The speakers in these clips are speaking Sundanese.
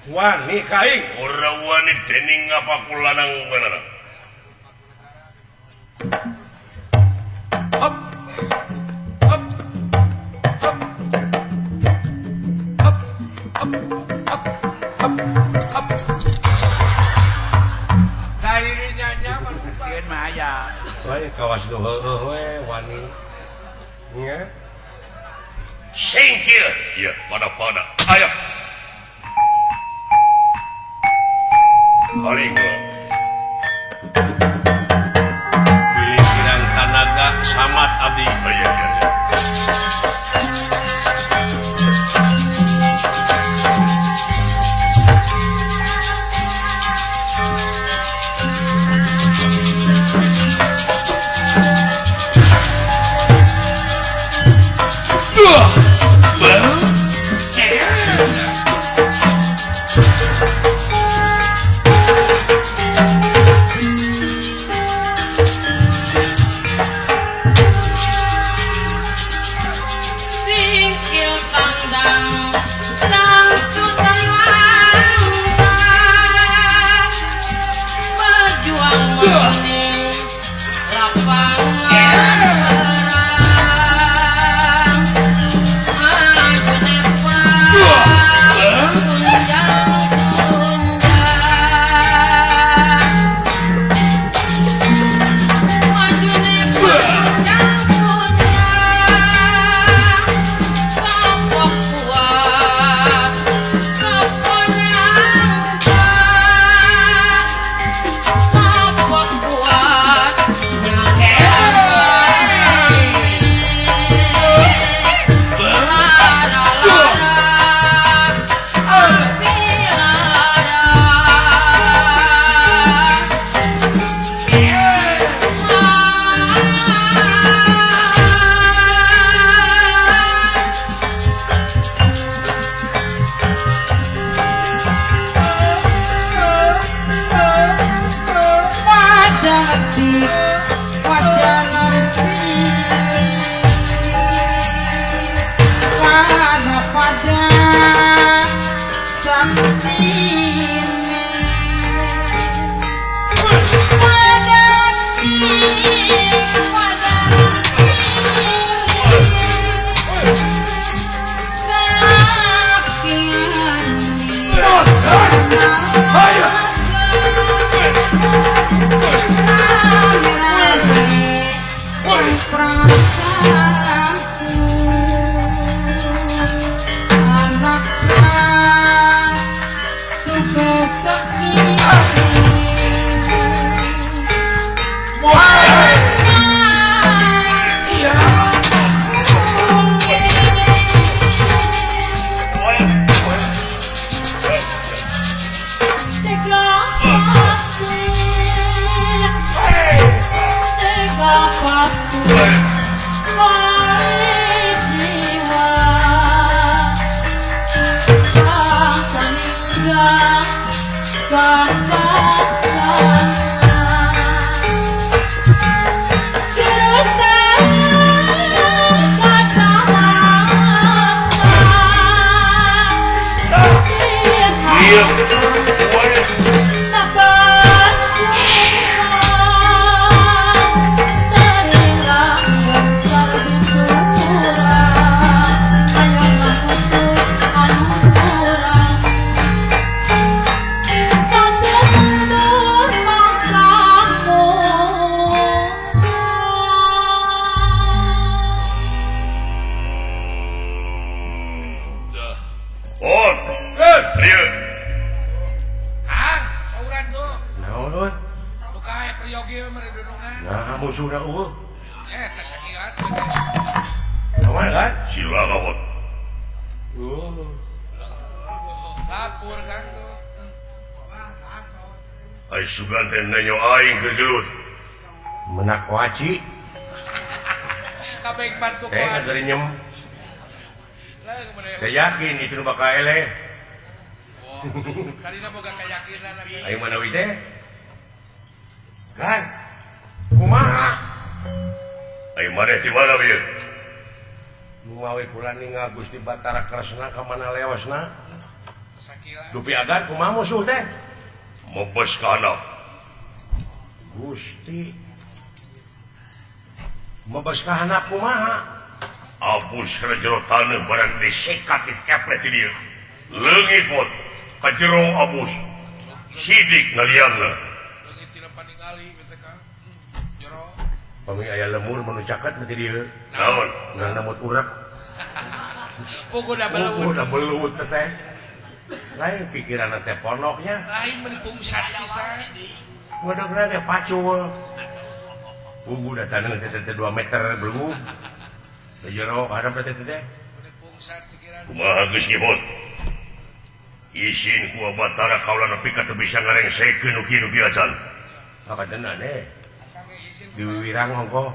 Wani ka aing. Ora wani dening apa ku lanang bener. Hop. Hop. Hop. Hop. Hop. Hop. Hop. Hop. Sieun mah aya. Wah, kawas nu heueuh we wani. Nya. Singkir. Ieu pada-pada. Ayo. Paling pikiran tanaga samat abdi. Oh, iya, iya, iya. Menak koaci yakin itu bakal eleh. Ayo mana wite? Kan? Kumaha? Ayo mana di mana bieu? Mawi kula ningal Gusti Batara Kresna ka mana lewasna? Dupi agan kumaha musuh teh? Mebes ka handap. Gusti. Mebes ka handap kumaha? Abus kana jero taneuh barang disekat dikepret di dieu. Leungit pot ka jero abus. Sidik ngaliangna. Leungit tina paningali teh Kang. Jero. Pami aya lemur manu caket mah di dieu. Naon? Ngan namut urek. Puguh da belut. Puguh da belut teh. Lain pikiran teh pondoknya. Lain mun pungsat pisan. Godogna teh pacul. Puguh da taneuh teh 2 meter belum. Da jero hadap teh teh. Pungsat pikiran. Kumaha geus nyebut? Isin ku Batara kaula nepi ka teu bisa ngarengsekeun nu kieu nu kieu acan. Pakadena deh. Di Wiwirang ongkoh.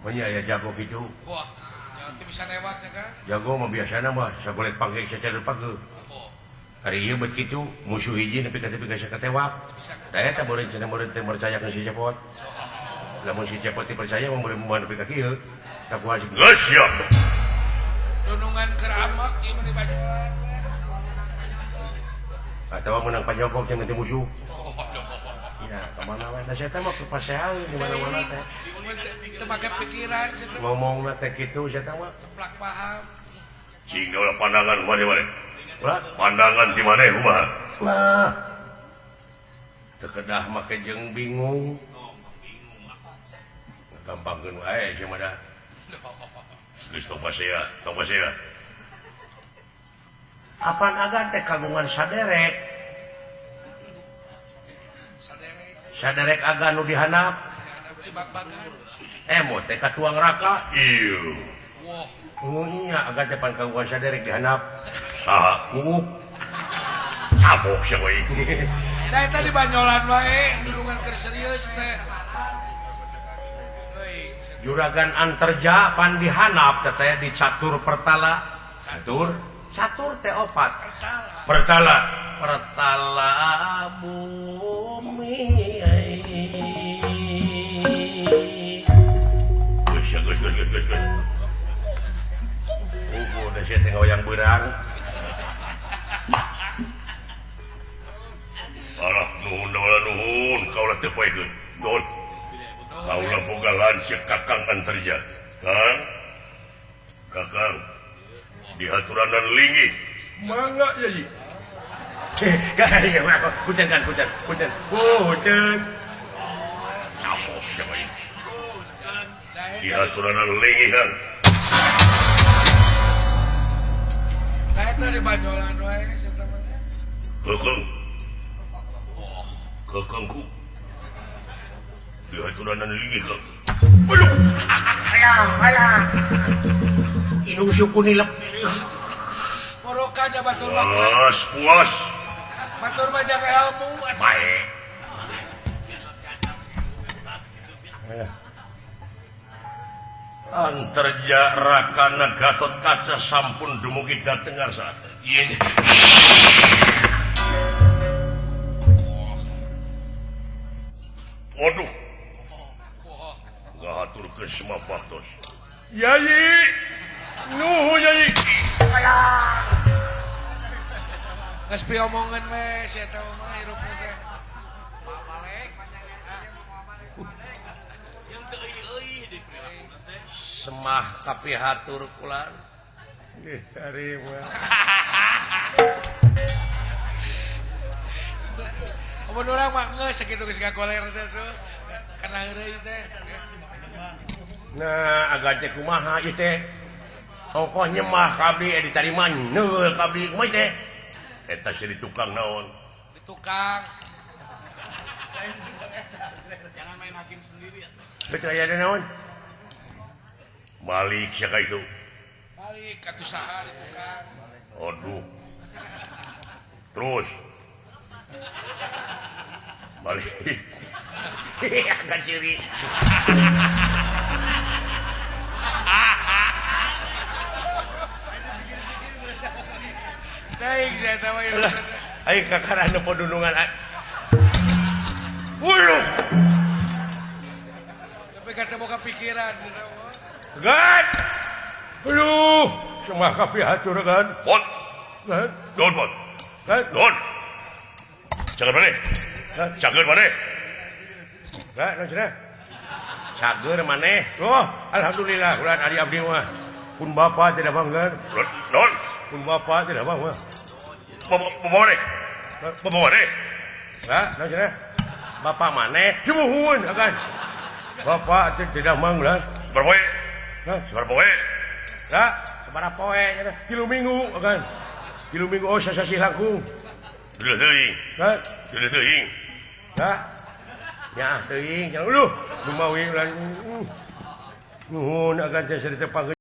Mun aya jago kitu. Wah. Bisa lewat ya kan? Jago mah biasana mah sagolet panggil secara pageuh. Hari ieu bet kitu musuh hiji nepi ka tepi ka sakatewak. Da eta beureun cenah beureun teh percayakeun si Cepot. Lamun si Cepot dipercaya mah beureun mah nepi ka kieu. Tak kuat geus siap. Dunungan keur amak ieu mah dibajuan. Atawa meunang panjogok cenah teh musuh. Ya, kemana we? Da saya mah kepasean di mana-mana teh. Teu make pikiran cenah. Ngomongna teh kitu saya mah. Ceplak paham. Cing ulah pandangan kumaha di maneh? Ulah pandangan di maneh kumaha? Lah. Teu kedah make jeung bingung. Gampangkeun wae sia mah da. Geus tong pasea, tong pasea. Apan agan teh kagungan saderek. Saderek agan nu dihandap. Emot teh ka tuang raka. Ieu. Wah. Nya agan teh pan kagungan saderek dihandap. Saha? Kuuk. Cabok sia we. Da eta di banyolan wae dulungan keur serius teh. Juragan Anterja pan dihandap teh teh di catur pertala. Catur? Catur teh opat. Pertala. Pertala bumi. Geus geus geus geus geus. Ugu da sia teh ngoyang beurang. Alah nuhun nuhun kaula teu poekeun. Nuhun. Kaula boga lanceuk Kakang Anterja. Kang. Kakang. Dihaturanan linggih. Mangga yai. Hujan kan hujan hujan hujan. Capok siapa ini? Dihaturanan linggih kan. Nah itu di banyolan wae sia teh. Kekeng. Kekengku. Dihaturanan linggih kan. Aduh. Alah alah. Hidung suku nilep. Moroka da batur mah. Puas, puas. Batur mah jaga ilmu. Baik. Anterja Rakana Gatot Kaca sampun dumugi dhateng ngarsa. Iya. Waduh. Ngahaturkeun semua baktos. Yai. Nuhun Yai. Alah. Geus piomongeun we sia teh mah hirup teh. Semah kapihatur kula. Nggih tarima. Mun urang mah geus sakitu geus gagoler teh tuh. Kana heureuy teh. Nah, agan teh kumaha ieu teh? Ongkoh nyemah ka abdi ditarima neul ka abdi kumaha teh? Eta sia di tukang naon? Di tukang. Jangan main hakim sendiri ya. Betul aya naon? Malik sia ka itu. Malik atuh saha di tukang. Aduh. Terus. Malik. Agak siri. Baik, saya tahu itu. Ayo kakak anu podunungan. Wuluh. Tapi kata boga pikiran. Gan. Aduh, semah kapihatur gan. Mon. Nuhun pot. Nuhun. Cager maneh. Cager maneh. Enggak, naon cenah? Cager maneh. Oh, alhamdulillah ulah ari abdi mah. Pun bapa tidak bangga. Nuhun. Pun bapa tidak bangga. Bapak maneh. Bapak maneh. Enggak, naon cenah? Bapak maneh cumuhun akan. Bapak tidak mangga. Sabaraha poe? Hah, sabaraha poe? Enggak, sabaraha poe cenah? 3 minggu akan. 3 minggu oh sasasih langkung. Duleuh teuing. Hah? Duleuh teuing. Hah? Nyaah teuing cenah. Uluh, lumawi ulah. Nuhun akan teh ditepangkeun.